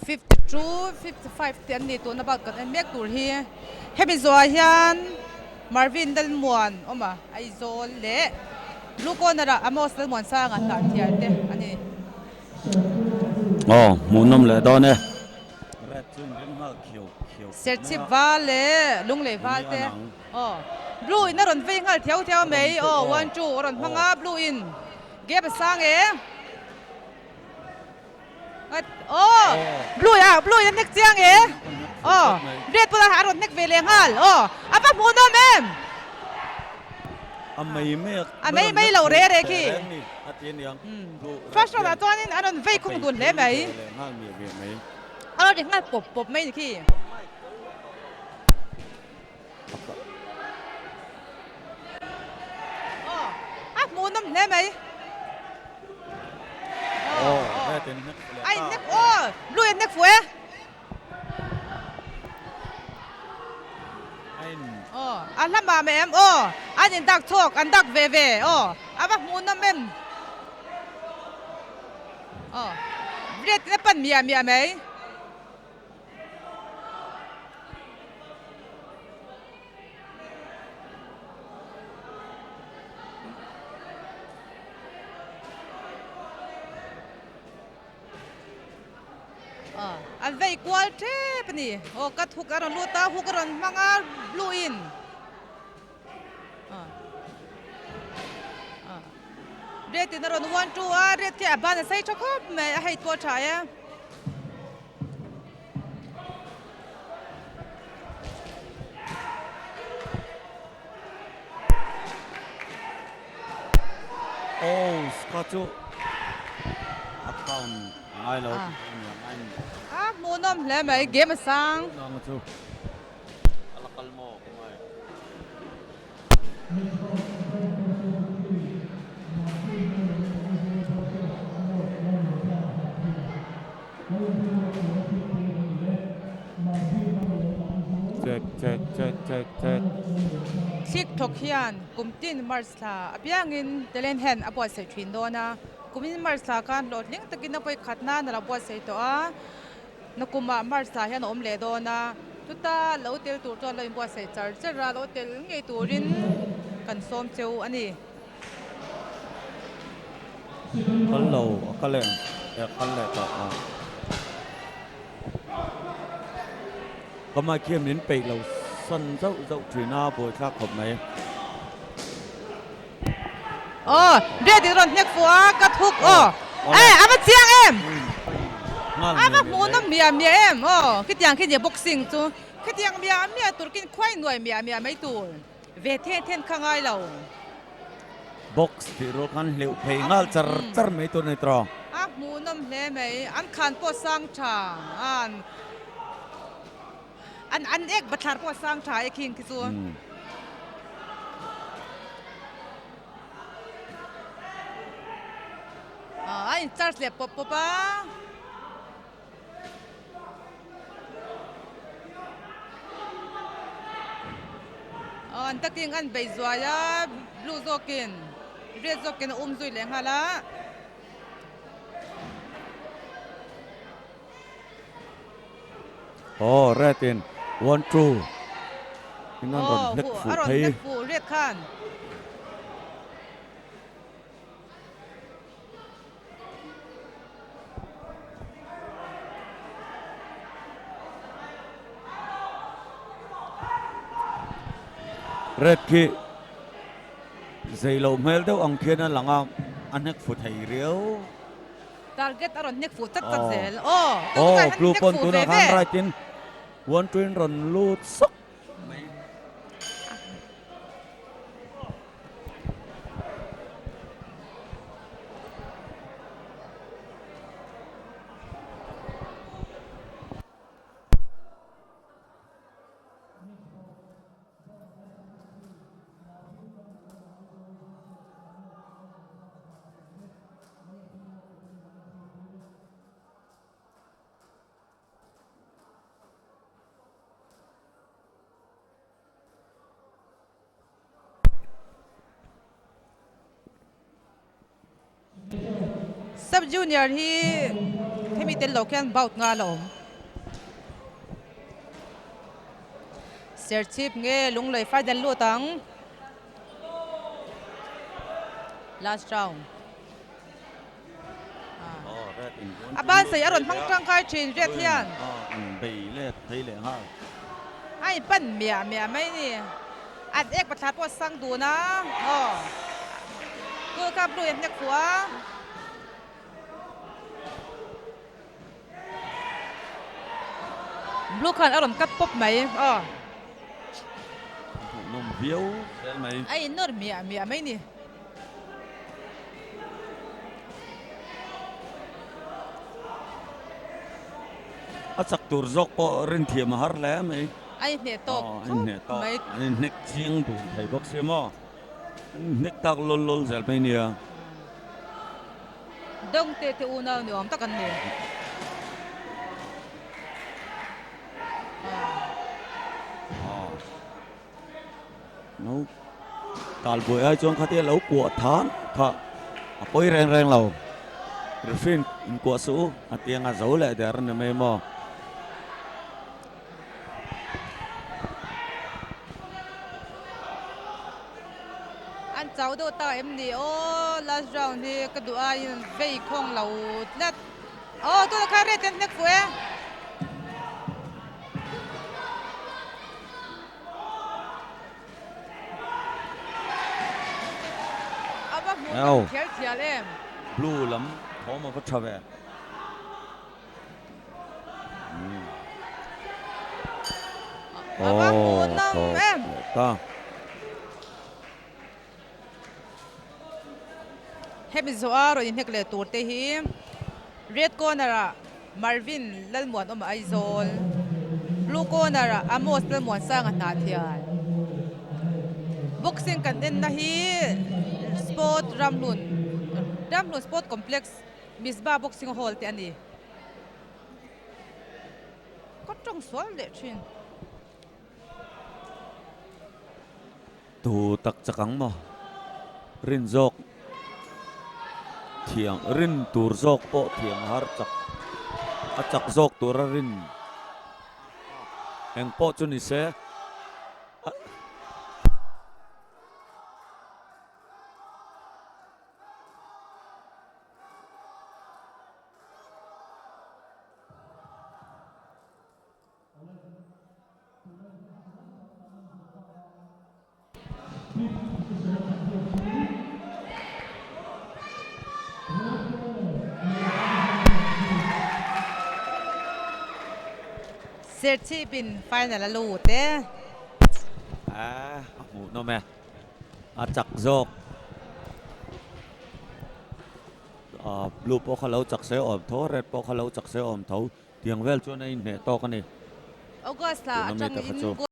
52, 55 te an ni tuna bak kan en mek tur hi. Hemi zawhah hian Marvin Lalmuan awm a, Aizawl leh Blue Corner ah Amos Lalmuansanga hnar thiar te a ni. Aw, hmuhnawm leh dawn e. Red chu in ring nghal khiau khiau mai a. Serchhip val leh Lunglei val te. Aw, Blue in a rawn vei nghal thiau thiau mai. Aw, one two a rawn hmang a, Blue in gap a sang e. Aw blue a blue in a hnek chiang e aw red pawh a rawn hnek ve leh nghal aw a va hmuh nawm em a mai mai a mai mai lo re re khi first round ah chuanin a rawn vei khung dun hle mai a rawn ri nghal pawp pawp mai ni khi. A hmuh nawm hle mai. A in nek aw blue in nek fuh e. Aw a hla mah mah em aw an in dak chhuak an dak ve ve aw a va hmuh nawm em. Aw red in a pan miah miah mai. An vei kual tep a ni. Aw ka thuk a rawn lut a, huk a rawn hmang a blue in. Red in a rawn 1-2 a, red khi a ban a sei tha khawp mai a hei pawh a tha e. Oh, ska chu a count ngai lo. A hmuhnawm hle mai game a sang. Chu a la kal maw ka ngai. Check check check check check. Thlik thawk hian kum tin March thla apiangin talent hian a buatsaih thin dawn a, kumin March thla khan hlawhtling takin a vawikhat nan a lo buatsaih tawh a. Nakumah March thla hian a awm leh dawn a, chuta lo tel tur chuan lo inbuatsaih char char a, lo tel ngei turin kan sawm cheu a ni. Kal lo a kal em? E kal leh tawh a. Ka mic hian min peih lo san zauh zauh thin a, buaithlak khawp mai. Aw, red in rawn hnek fuh a, ka thuk aw. E, a va chiang em? A va hmuh nawm miah miah em? Aw, khitiang khi nia boxing chu. Khitiang miah miah tur khin khuai nuai miah miah mai tur. Ve then then kha ngai lo. Box tih rual khan hleuh phei nghal char char mai tur a ni tawh. A hmuh nawm hle mai, an khan pawh sang tha an An an ek bathlar pawh a sang tha e khing khi chu. A in charge leh pawp pawp a. An taking an bei zuai a, blue zawkin red zawkin a um zui leh nghal a. Aw red in one two in an rawn hnek fuh thei. A rawn hnek fuh red khan. Red khi zei loh hmel deuh ang khian a lang a, a hnek fu thei riau. Target a rawn hnek fuh chat chat zel. Aw, tunah hian Blue hnek pawn fuh tunah ve khan ve. right in one two in rawn lut sawk mai. Sub junior hi hemi tel lo khian bout nga la awm. Serchhip nge Lunglei final lut ang. Last round. A ban sei a rawn hmang tangkai thin Red hian. A in pan miah miah mai a ni. An ek pathla pawh a sang dun a. Aw. Tun kha blue in a hnek fuh a. Blue khan a rawn cut pawp mai. Aw. Hmuhnawm viau zel mai. A innawr miah miah mai ni. A chak tur zawk pawh rinthiam a har hle mai. A inhneh tawk khawp mai. An inhnek chiang dun thei bawk sia maw. An inhnek tak lawl lawl zel mai nia. Dawngte te unau ni awm tak an ni. No talbuai ai chuan khatia lo kuah than kha a pawi reng reng lo referee in kuah suh u a tiang a zo leh der a ni mai maw. An chau deuh ta em ni aw last round hi ka duh aiin an vei khawng lo tlat aw tunah khan red an hnek fuh e. A va hmuh nawm thial thial em. Blue lam thawm a va tha ve. A va hmuh nawm em. Hemi zawha rawn inhnek leh tur te hi Red corner ah Marvin Lalmuanawma Aizawl, Blue corner ah Amos Lalmuansanga Hnahthial. Boxing kan enna hi Sport Ramhlun, Ramhlun Sport Complex Misbah Boxing Hall te a ni. Ka tawng sual leh thin. Tu tak chak ang maw? Rin zawk thiang, rin tur zawk pawh thiang har chak, a chak zawk tura rin eng pawh chu ni se. Serchhip in final a lut e. A hmuhnawm e. A chak zawk. Blue pawh kha lo chak se awm tho, red pawh kha lo chak se awm tho. Tiang vel chuan a inhneh tawk a ni. August thla atangin.